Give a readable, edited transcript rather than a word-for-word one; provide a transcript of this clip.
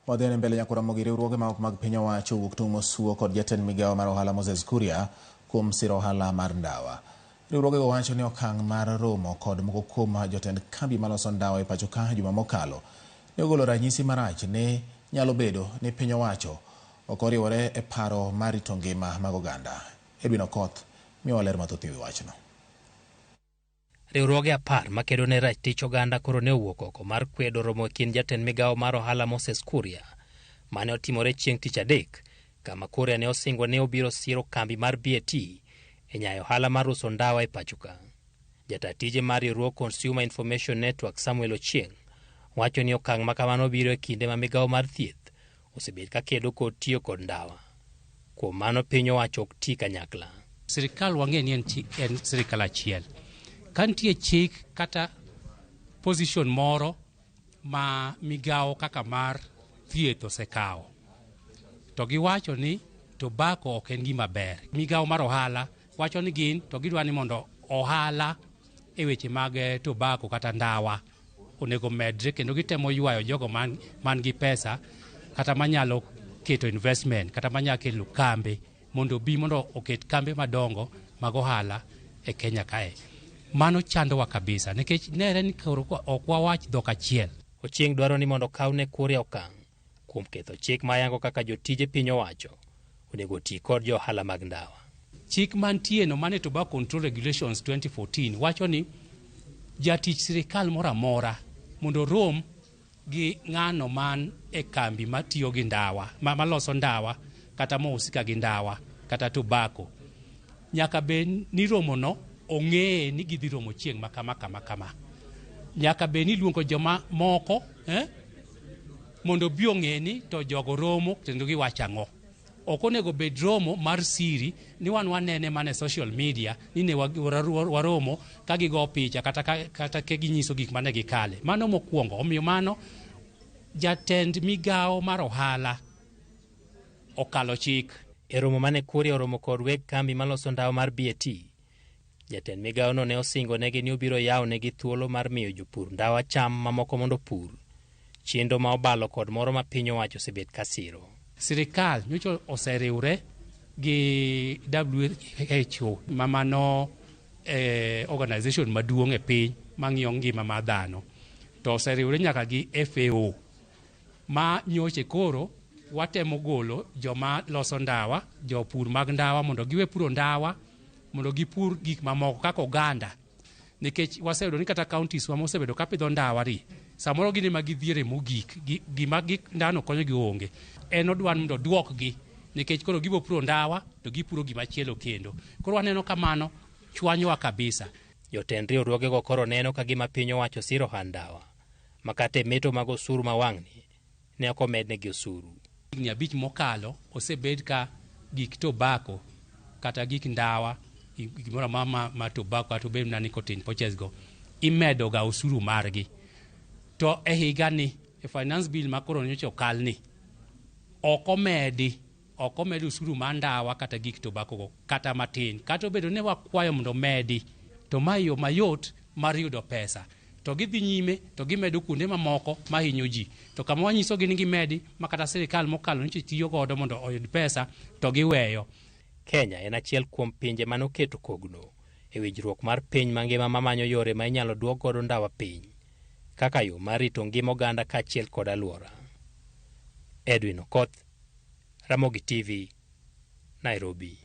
Wadhi mbele nyaka Ramogi. Riwruoge ma ok mag piny owacho owuok tung' mosuo kod jatend migawo mar ohala Moses Kuria kuom siro ohala mar ndawa. Riwruogego wacho ni okang' mar romo kod moko kuom jotend kambi maloso ndawa e pacho ka juma mokalo ne ogolo ranyisi marach ni nyalo bedo ni piny owacho ok oriwore e paro mar rito ngima mag oganda. Edwin Okoth miyowa ler mathoth e wi wachno. Riwruoge 10 makedo ne ratich oganda koro ne owuok oko mar kwedo romo e kind jatend migawo mar ohala Moses Kuria mane otimore chieng' tich adek, kama Kuria ne osingo ni obiro siro kambi mar BAT e nyayo ohala mar uso ndawa e pacho ka. Jata tije mar riwruog Consumer Information Network Samuel Ochieng wacho ni okang' ma kamano biro e kinde ma migawo mar thieth osebet ka kedo kod tiyo kod ndawa. Kuom mano piny owacho ok ti kanyakla. Sirikal wang'e ni en sirikal achiel. Ka nitie chik kata position moro ma migawo kaka mar thieth osekawo, to giwacho ni tobacco ok en gima ber. Migawo mar ohala wacho ni gin to gidwa ni mondo ohala e weche mag tobacco kata ndawa onego medre, kendo gitemo ywayo jogo man gi pesa kata manyalo keto investment kata manyalo kelo kambe mondo obi mondo oket kambe madongo mag ohala e Kenya kae. Mano chandowa kabisa nikech nere ni koro ok wawach dhok achiel. Ochieng dwaro ni mondo okaw ne Kuria okang' kuom ketho chik mayango kaka jotije piny owacho onego oti kod jo ohala mag ndawa. Chik mantie no mane Tobacco Control Regulations 2014 wacho ni jatich sirikal moro amora mondo rom gi ng'ano man e kambi matiyo gi ndawa, maloso ndawa kata mohusika gi ndawa kata tobacco, nyaka bed ni romono ong'eye ni gidhi romo chieng' ma kama kama kama. Nyaka bed ni iluongo joma moko mondo obi ong'e ni to jogo romo kendo giwacho ang'o. Ok onego bed romo mar siri ni wan wanene mana e social media ni ne waromo ka gigo picha kata ka ginyiso gik mane gikale. Mano mokwongo. Omiyo mano jatend migawo mar ohala okalo chik. E romo mane Kuria oromo kod weg kambi maloso ndawa mar BAT, jatend migawono ne osingo negi ni obiro yawo negi thuolo mar miyo jopur ndawa cham mamoko mondo opur, chenro ma obalo kod moro ma piny owacho osebet ka siro. Sirikal nyocha oseriwre gi WHO ma mano organization maduong' e piny mang'iyo ngima mar dhano, to oseriwre nyaka gi FAO ma nyoche koro watemo golo joma loso ndawa, jopur mag ndawa mondo giwe puro ndawa mondo gipur gik mamoko kaka oganda, nikech waseyudo ni kata counties wa mosebedo kapidho ndawa ri samoro gin ema gidhiere mogik, gima ndano konyogi onge. En odwa ni mondo oduokgi nikech koro gibo puro ndawa to gipuro gima chielo kendo. Koro waneno kamano chwanyowa kabisa. Jotend riwruogego koro neno ka gima piny owacho siro ohand ndawa ma kata e meto mag osuru ma wang'ni ne ok omednegi osuru. Higni 5 mokalo osebed ka gik tobacco kata gik ndawa, gimoro amora ma tobacco kata obed mana nicotine pouches go imedo ga osuru margi. To e higani e finance bill ma koro nyocha okal ni ok omedi osuru mar ndawa kata gik tobacco go kata matin. Kata obedo ni wakwayo mondo omedi, to ma yo mayot mar yudo pesa. To gidhi nyime to gimedo kuonde mamoko mahinyo ji. To kama wanyisogi ni gimedi ma kata sirikal mokalo nyocha tiyo godo mondo oyud pesa to giweyo. Kenya en achiel kuom pinje mane oketo kogno e winjruok mar piny mangima mamanyo yore ma inyalo duok godo ndawa piny kaka yo mar rito ngima oganda kaachiel kod alwora. Edwin Okoth, Ramogi TV, Nairobi.